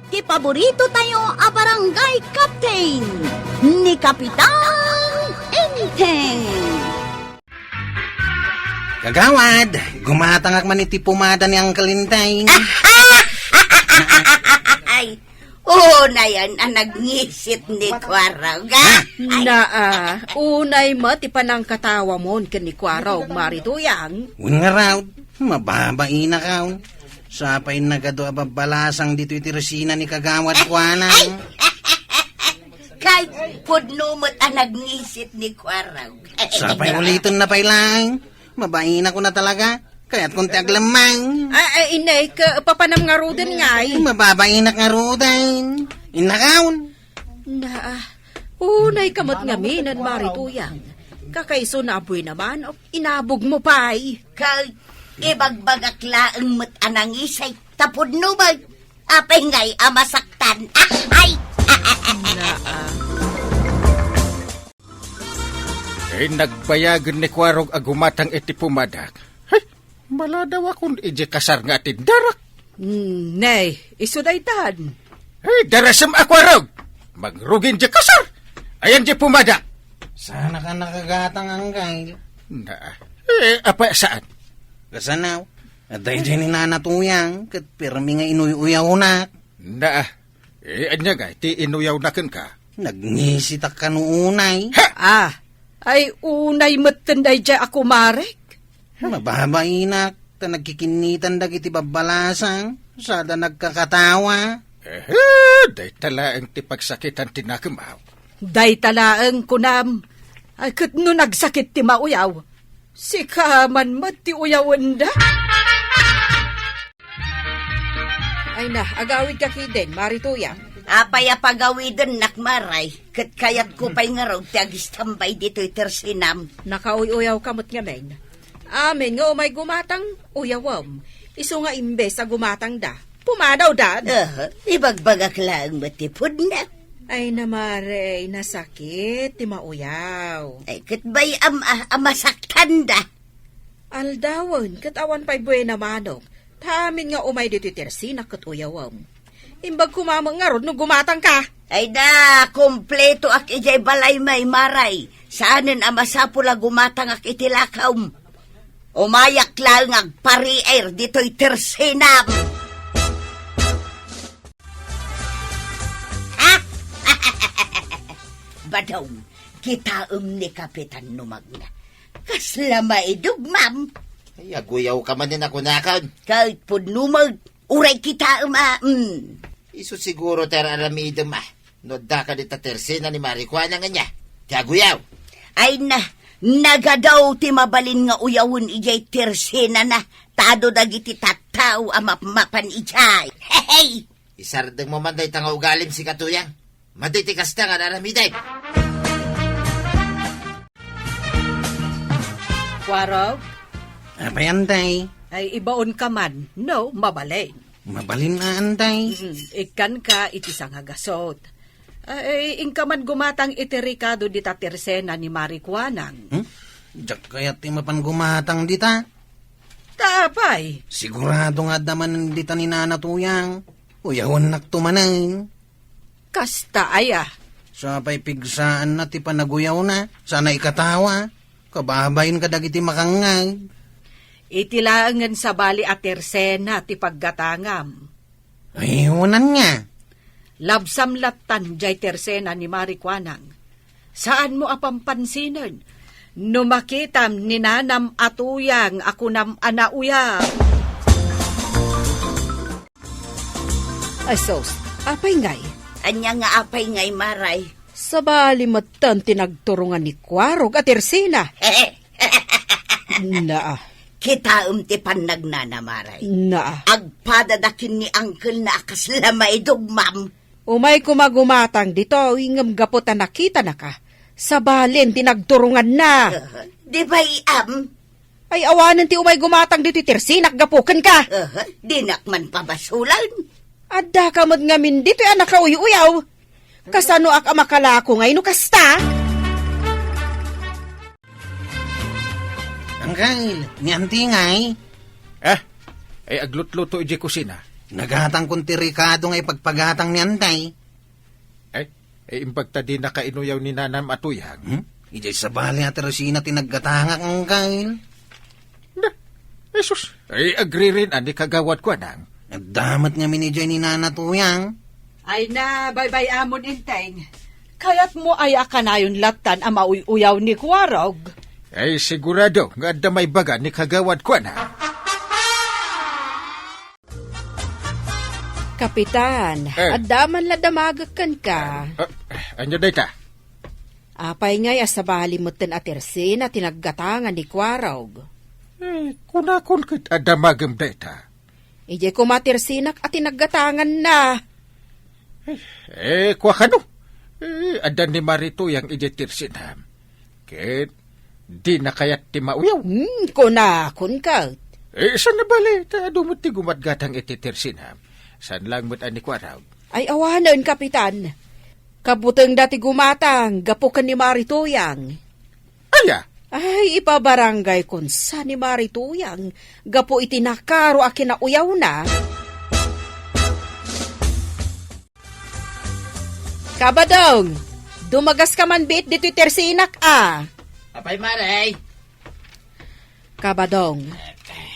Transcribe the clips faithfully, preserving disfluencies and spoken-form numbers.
Ti paborito tayo a barangay captain, ni Kapitan Enteng. Kagawad, gumatangak man iti pomada ni Uncle Enteng. Ay, unayen a nagngisit ni Kuarog, ah. Ay. Naa, unay met ti panangkatawamon ken ni Kuarog, Mari Tuyang. Wen ngarud, mababainak, aw. Sapay nagadu a babbalasang ditoy tersena ni Kagawad Kuanang. Kay, pudno met a nagngisit ni Kuarog. Sapay uliton na pay laeng. Mabainak ko na talaga. Kayat kon ti aglemmang. Ah, ah, inay, ka, papanam ngaruden ngay. Mababainak ngaruden. Innakaon. Naa, unay ka met ngamin, Mari Tuyang. Kakaiso na abuy naman, o, inabog mo pay. Kay, ibagbagak laeng met a nangisay, ta pudno met. Apay ngay a masaktan. Ah, ay! Naa. Eh, nagbayagen ni Kuarog a gumatang iti pumadak. Hay, maladawakon iti kasar nga atindarak. Hmm, ne, isu daytan. Ay, darasem a Kuarog! Mangrugin di kasar! Ayan di pumada! Sana ka nakagatang, Angkay. Na, eh, apa saan? Kasanaw, adda idiay ni Nana Tuyang, ket pirmi nga inuy-uyawnak. Na, eh, anya nga, ti inuyawna kenka? Nagnisitak kano unay. Ha? Ah, ay unay metten daydiay a kumarek? Mababainak, ta nagkikinnitan dagiti babbalasang, sada nagkakatawa. Ehe, dayta laeng ti pagsakitan ti nakemaw. Dayta laeng kunam, ay ket no nagsakit ti mauyaw, sika man met ti uyawenda. Ay na, agawidka ketdin, Mari Tuyang. Apay a pagawidennak, Maray, ket kayatko pay ngarud ti agistambay ditoy tersenam. Nakauy-uyawka met ngamin. Amin nga umay gumatang, uyawem. Isu nga imbes a gumatangda, pumadawdan. Aha, ibagbagak laeng met ti pudno. Ay na, Mare, nasakit ti mauyaw. Ay, ket bay-am a, a masaktanda. Aldawen, ket awan pay buena manok. Ta amin nga umay ditoy tersena ket uyawem. Imbag koma met ngarud no gumatangka. Ay da, kumpletoak idiay balay, Maray. Saanen a masapul a gumatangak iti lakawem. Umayak laeng agpariir ditoy tersenam. Badong, kitaem ni Kapitan no magna. Kasla maidog, ma'am. Ay, aguyawka manen a kunakon. Ket pudno met, uray kitaem a, mm. Isu siguro ti ar-aramidem a no addaka dita tersena ni Mari Kuanang ania ti aguyaw. Ay na, nagadu ti mabalin nga uyawen idiay tersenana, ta adu dagiti tattao a mapmapan idiay. Hehey! Isardengmo man dayta nga ugalim, sika Tuyang. Madi ti kasta nga ar-aramidem. Kuarog? Apay, Antay? Ay, ibaonka man, no, mabalin. Mabalin a, Antay? Mm, ikkanka iti sangagasut. Ay, inka man gumatang iti rekado dita tersena ni Mari Kuanang. Hmm? Diak kayat ti mapan gumatang dita? Ta apay? Sigurado nga adda manen dita ni Nana Tuyang. Uyawennakto manen. Kasta aya? Sapay pigsaanna ti panaguyawna, sana ikatawa. Kababain kadagiti makangngeg. Iti laengen sabali a tersena ti paggatangam. Ay, unan nga. Labsam lattan jay tersena ni Mari Kuanang. Saanmo a pampansinen no makitam ni Nanam a Tuyang a kunam a nauyaw. Ay sus, apay ngay? Ania nga apay ngay, Maray? Sabali metten ti nagturongan ni Kuarog a tersena. Naa. Kitaem ti pannagnana, Maray. Naa. Agpadada ken ni angkelna a kasla maidog, ma'am. Umay koma gumatang ditoy ngem gapu ta nakitanaka, sabalin ti nagturonganna. Di bay-am? Ay, awanen ti umay gumatang ditoy tersenak gapu kenka. Aha, dinak man pabasulan. Addaka met ngamin ditoy a nakauy-uyaw. Kasanoak a makalako ngay no kasta? Angkel, ni Auntie ngay? Ah, ay aglutluto idiay kusina. Nagatangkon ti rekado nga ipagpagatang ni Antay. Ay, eh, imbag ta dinaka inuyaw ni nanam a tuyang. Hmm? Idiay sabali a Teresina ti naggatangak, Angkel. Na, Jesus, ay, agririn, ani kagawad ko, anang. Adda met ngamin idiay ni Nana Tuyang. Ay na, baybay-amon, Enteng. Kayatmo aya a kanayon lattan a mauy-uyaw ni Kuarog? Ay, sigurado nga adda maibaga ni kagawad ko, anang. Kapitan, Eh. adda man la damagek kenka. Ah, ania dayta? Apay ngay a sabali metten a Tersina ti naggatangan ni Kuarog? Eh, kunakon ket adda magem dayta. Idiay koma Tersinak a ti naggatanganna. Eh, kua kano? Eh, adda ni Mari Tuyang idiay Tersina. Ket dina kayat ti mauyaw. Hmm, kunakon ket. Eh, saan a bale, ta adu met ti gumatgatang iti Tersina. Saan lang met a ni Kuarog. Ay, awanen, Kapitan. Kabutengda ti gumatang gapu ken ni Mari Tuyang. Aya? Ay, ipabarangaykon sa ni Mari Tuyang gapu iti nakaro a kinauyawna. Kabadong, dumagaska man biit ditoy Tersinak a. Apay, Mare? Kabadong,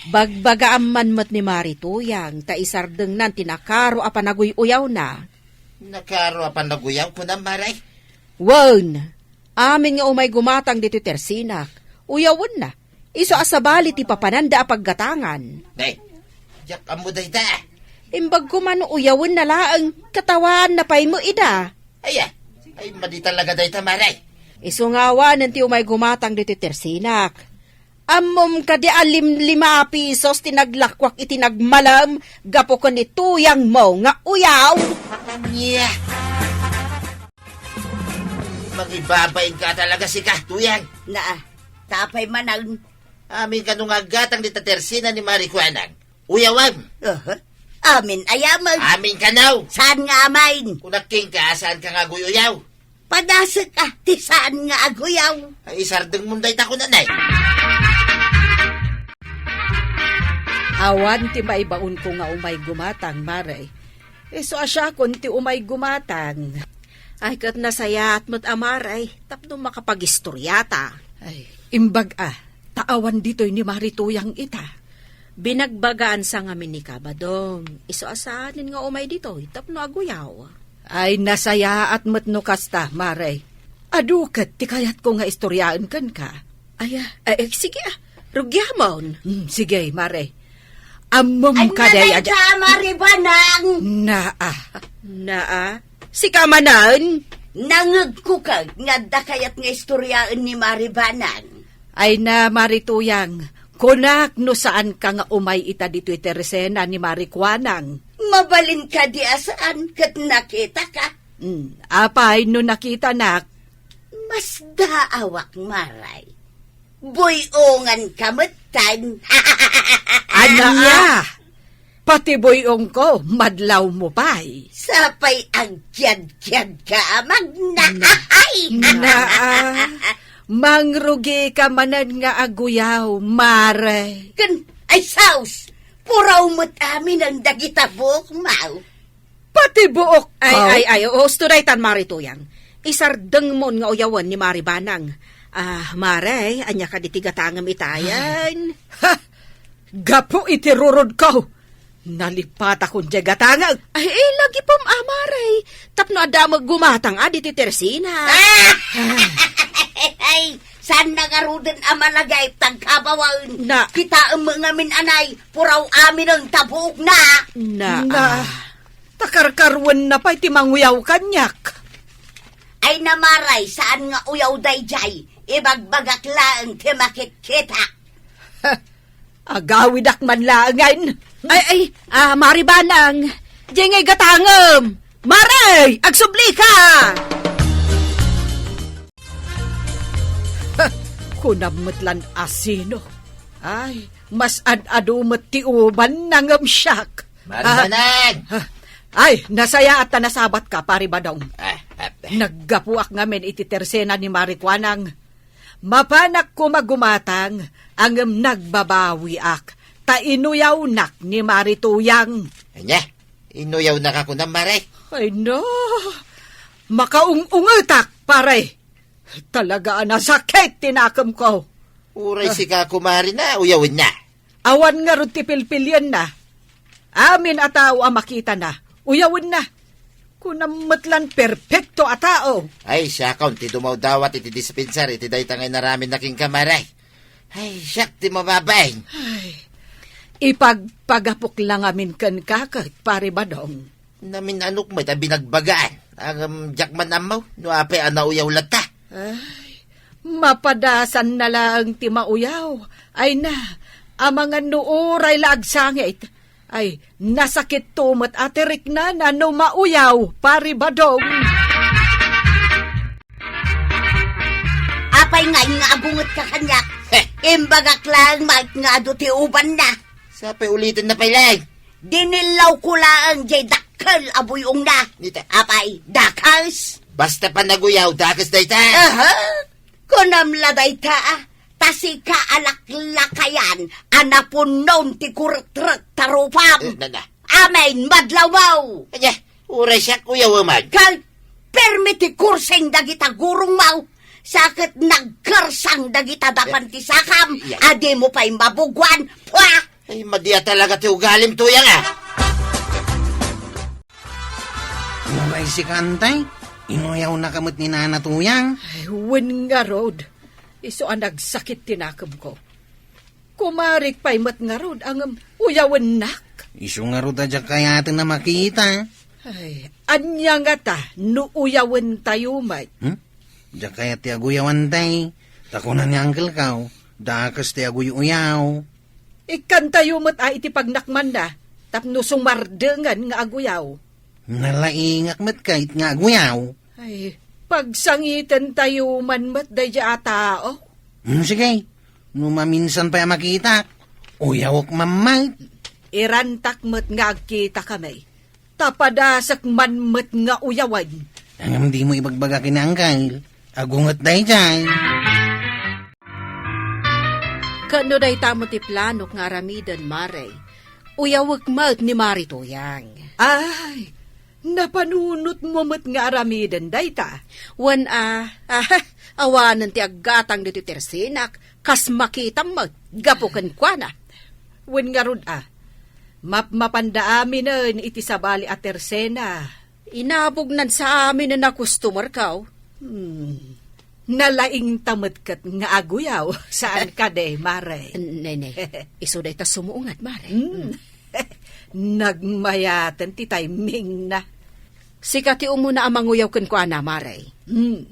bagbagaam man met ni Mari Tuyang ta isardengnan ti nakaro a panaguy-uyawna. Nakaro a panaguyaw, kunam, Mare? Wen, amin nga umay gumatang ditoy Tersinak, uyawenna. Isu a sabali ti papananda a paggatangan. Nay, diak ammo dayta. Imbag koma no uyawenna laeng, katawaanna pay met ida. Aya, ay, madi talaga dayta, Mare. Isu nga awanen ti umay gumatang ditoy Tersinak. Ammom kadi a limlima a pisos ti naglakuak iti nagmalem gapu ken ni Tuyangmo nga uyaw? Nia. Mangibabain ka talaga, sika, Tuyang. Naa, ta apay manen? Amin kano nga aggatang dita Tersina ni Mari Kuanang. Uyawam. Aha. Amin aya met? Amin kano. Saan nga amin? Kunak kenka, saan ka nga aguy-uyaw? Padasek a, ti saan nga aguyaw. Ay, isardeng mo dayta ko, nanay. Awan ti maibaonko nga umay gumatang, Mare. Isu a siakon ti umay gumatang. Ay, ket nasayaat met a, Mare, tapno makapagistoriata. Ay, imbag a, ta awan ditoy ni Mari Tuyang ita. Binagbagaan sa ngamin ni Kabadong. Isu a saanen nga umay ditoy tapno aguyaw. Ay, nasayaat met no kasta, Mare. Adu ket ti kayatko nga istoryaen kenka. Ay, ah, eh, eh, sige, ah. Rugiamon. Hmm, sige, Mare. Ammom Ay, kadi a naday ka, Mari Banang! Naa. Naa? Sika manen? Nangegko ket nga adda kayat nga istoryaen ni Mari Banang. Ay na, Mari Tuyang, kunak no saan ka nga umay ita ditoy Teresena ni Mari Kuanang. Mabalin kadi a saan ket nakita ka? Hmm, apay no nakitanak? Masdaawak, Maray. Buy-ongan ka metten. Ania? Pati buy-ongko, madlawmo pay. Sapay agkiadkiad ka, Magna. Na-, Ay! Naa, mangrugi ka manen nga aguyaw, Mare. Ken, ay, saus! Puraw met aminen dagita buok, maw. Pati buok Ay, ko? Ay, ay, usto daytan, Mari Tuyang. Isardengmon nga uyawen ni Mari Banang. Ah, Mare, ania kadi ti gatangem itayen? Ha! Gapu iti rurod ko, nalipatakon diay gatangek. Ay, eh, lagipem a, Mare. Tapno adda met gumatang a ditoy Tersina. Ah! Ay, saan na ngaruden a malagayp tagkabawen? Na- Kitaem ngamin anay, puraw aminen ta buokna. Na- Na- ah. Ta karkaruenna pay ti manguyaw kaniak. Ay na, Maray, saan nga uyaw daydiay? Ibagbagak laeng ti makitkitak. Agawidak man laengen. Ay, ay, ah, Mari Banang, diay ngay gatangem. Mare, agsubli ka! Kunam met lan a sino. Ay, mas ad-adu met ti ubanna ngem siak. Mari Banang! Ah, ah, ay, nasayaat ta nasabat ka, Pari Badong. Ah, ah, ah. Naggapuak ngamin iti tersena ni Mari Kuanang. Mapanak koma gumatang, ngem nagbabawiak, ta inuyawnak ni Mari Tuyang. Ania? Inuyawnaka kunam, Mare? Ay, no. Makaung-ungetak, pare. Talaga a nasakit ti nakemko. Uray Ah. sika, kumare, na uyawenna. Awan ngarud ti pilpilienna. Amin a tao a makitana, uyawenna. Kunam met lan perpekto a tao. Ay, siakon ti dumawdawat iti dispensar iti dayta nga inaramidna kenka, Mare. Ay, siak ti mababain. Ay, ipagpagapok la ngamin kenka ket, Pare Badong. Namin-anok met a binagbagaan. Ngem diak man ammo no apay a nauyaw latta. Ay, mapadasan na laeng ti mauyaw. Ay na, amangan no uray la agsangit. Ay, nasakit to met a ti riknana no mauyaw, Pare Badong. Apay nga nga agungetka kaniak? Heh. Imbagak laeng met nga adu ti ubanna. Sapay uliten na pay laeng. Dinillawko laeng jay dakkel a buy-ongna. Nita. Apay, dakes? Basta panaguyaw, dakes dayta. Aha. Kunam la dayta, ah. Ta sika a laklakayan a napunnon ti kurekrek ta rupam. Eh, na, na. Amen, madlawmaw. Ania, uray siak uyaw man. Kal, permi ti kurseng dagita gurongmaw. Sa ket nagkersang dagita dapan ti sakam. Eh, iya. A dimo pay mabuguan. Pua! Ay, madi a talaga ti ugalim, Tuyang, ah. Uray sika, Antay, inuyawnaka met ni Nana Tuyang? Ay, wen ngarud. Isu a nagsakit ti nakemko. Kumarik pay met ngarud, ngem uyawennak. Isu ngarud a diak kayaten a makita. Ay, ania ngata no uyawentayo met? Hmm? Diak kayat ti aguyaw, Antay. Ta kuna ni Uncle Kao, dakes ti aguy-uyaw. Ikkantayo met a iti pagnakmanna, tapno sumardengen nga aguyaw. Nalaingak met kayat nga aguyaw. Ay, pagsangitentayo man met daydiay a tao. Hmm, sige. No maminsan pay a makitak, uyawek man met. Irantak met nga agkitakami. Ta padasek man met nga uyawen. Ngem dimo ibagbaga ken ni Uncle. Agunget daydiay. Ket no dayta met ti planok nga aramiden, Mare, uyawek met ni Mari Tuyang. Ay, napanunotmo met nga aramiden dayta? Wen a, ah, awanen ti aggatang ditoy tersenak, kas makitam met gapu kenkuana. Wen ngarud a, mapmapanda aminen iti sabali a tersena. Inabognan sa aminen a customer, kao. Hmm. Nalaingta met ket nga aguyaw, saan kadi, Mare? Nene, isu dayta sumuungat, Mare. Hmm. Nagmayaten ti timingna. Sika ti umuna a manguyaw kenkuana, Mare. Hmm.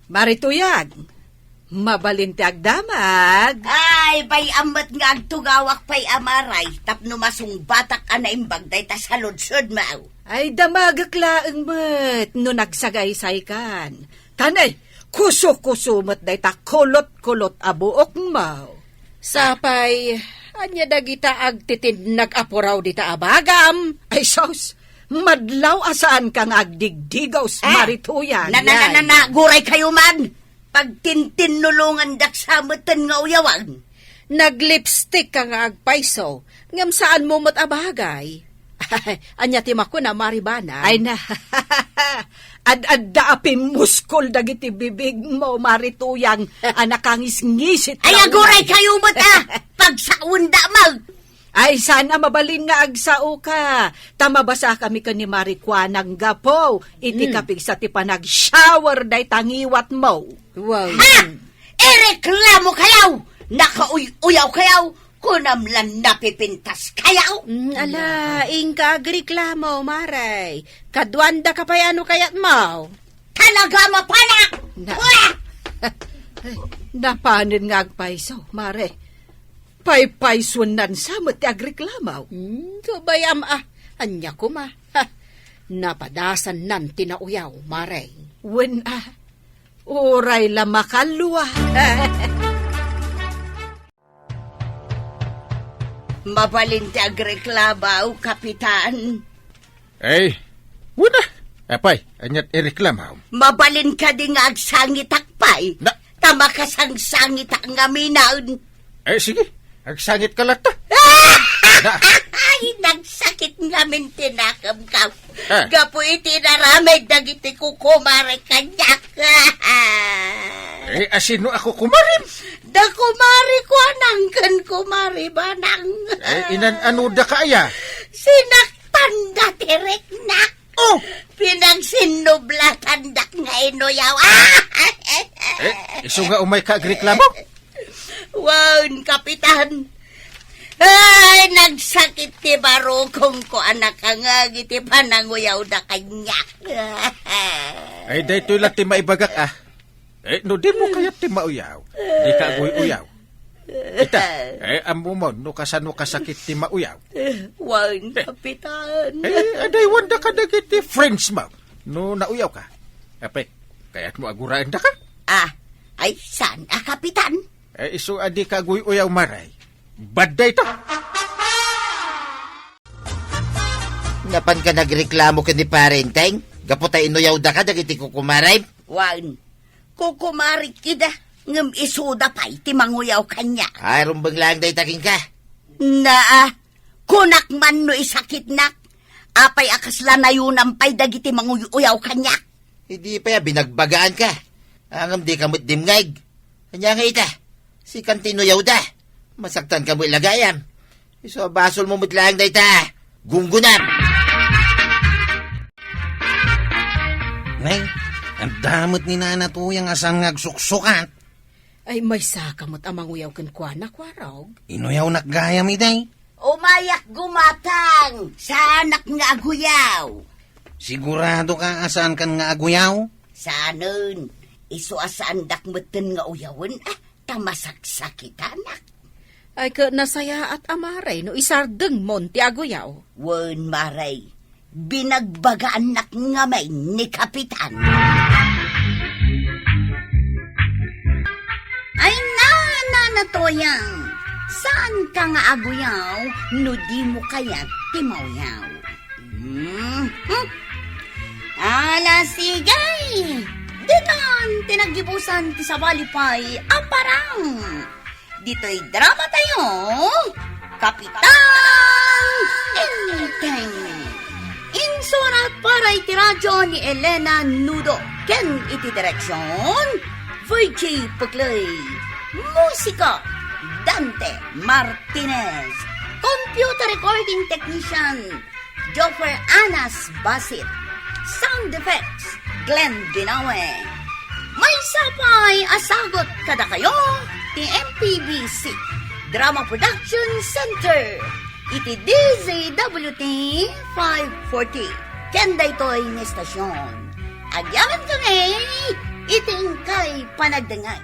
Mare Tuyang, mabalin ti agdamag. Ay, bay-am met nga agtugawak pay a Mare, tapno masungbatak a naimbag dayta saludsodmo. Ay, damagek laeng met no nagsagaysaykan. Ta ne, kuso-kuso met dayta kulot-kulot a buokmo. Sapay, ania dagita agtitinnag a puraw dita a bagam? Ay, sus! Madlaw a saanka nga agdigdigaws, Ah, Mare Tuyang, na, na, na, na, yan. Na, guraykayo man! Pagtintinnulongandak sa meten nga uyawan. Nag-lipstick ka nga agpayso, ngem saanmo met a bagay. Ania ti makuna, Mare Banag? Ay na, ad-adda a pimmuskol dagiti bibigmo, Mare Tuyang, a nakangisngisit. Ay, aguray kayo met, ah! Pagsaonda, mag- Ay, saan a mabalin nga agsaoka, ta mabasakami ken ni Mare Kuanang gapu iti Mm. kapigsa ti panag-shower dayta ngiwatmo. Wow. Ha! Ireklamo kayaw! Nakauy-uyaw kayaw! Kunam lan napipintas kayaw! Mm, ala, inka agreklamo, Mare. Kaduanda ka pay ano kayatmo? Talaga mapanak! Na- Wah! Ay, napanen nga agpayso, Mare. Paypaysuennan sa met ti agreklamo. Hmm, kabayam, ah, ania koma? Ha, napadasannan ti nauyaw, Mare. Wen, ah, uray la makalua. Mabalin ti agreklamo, Kapitan. Ay, wen a. Apay, aniat ireklamo? Mabalin kadi nga agsangitak pay? Na- Ta makasangsangitak ngamin. Ay, sige. Agsangit ka latta. Na- Ay, nagsakit ngamin ti nakemko. Ah. Gapu iti inaramid dagiti kukumare kaniak. Eh, asino a kukumarem? Da kumare ko, Anang, ken kumare Banang. Eh, inan-ano da ka aya? Sinaktan da ti riknak. Oh! Pinagsinnublatan dak nga inuyaw. Eh, isu nga umay ka agreklamo? Wen, Kapitan. Ay, nagsakit ti barukongko a nakangngeg iti pananguyawda kaniak. Ay, daytoy la ti maibagak, ah. Eh, no dimo kayat ti mauyaw, dika aguy-uyaw. Ita, eh, ammom no kasano kasakit ti mauyaw. Wen, Kapitan. Eh, adaywanda kadagiti friends mo no nauyawka. Apay, kayatmo aguraendaka? Ah, ay, saan a, Kapitan? Eh, isu a dika aguy-uyaw, Maray. Bad dayta. Napanka nagreklamo ken ni Pare Enteng? Gapu ta inuyawdaka dagiti kukumarem? Wen, kukumarek ida, ngem isuda pay ti manguyaw kaniak. Ay, rumbeng laeng dayta kenka. Naa, kunak man no isakitnak. Apay a kasla nayonam pay dagiti manguy-uyaw kaniak? Idi pay a binagbagaanka. Ngem dika met dimngeg. Ania nga ita? Sikan ti inuyawda. Masaktanka met la gayam. Isu a basolmo met laeng dayta. Gunggonam. Nay, adda met ni Nana Toyang a saan nga agsuksukat. Ay, maysaka met a manguyaw kenkuana, Kuarog. Inuyawnak gayam idi. Umayak gumatang! Saanak nga aguyaw! Siguradoka a saankan nga aguyaw? Saanen. Isu a saandak metten nga uyawen, ah, ta masaksakitanak. Ay, ket nasayaat a Maray no isardengmon ti aguyaw. Wen, Maray, binagbagaannak ngamin ni Kapitan. Ay, na, Nana Toyang, saanka nga aguyaw no dimo kayat ti mauyaw? Hmm, hmm. Ala, sige! Ditan ti naggibusan ti sabali pay a parang. Ditoy drama tayo, Kapitan Enteng. Insurat para iti radyo ni Elena Nudo ken iti direksyon, Virgie Puclay. Musika, Dante Martinez. Computer recording technician, Joffer Anas Basit. Sound effects, Glenn Binawe. Maysa pay a sagut kadakayo ti M P B C Drama Production Center iti D Z W T five forty. Ken daytoy nga istasyon, agyamankami iti inkay panagdengngeg.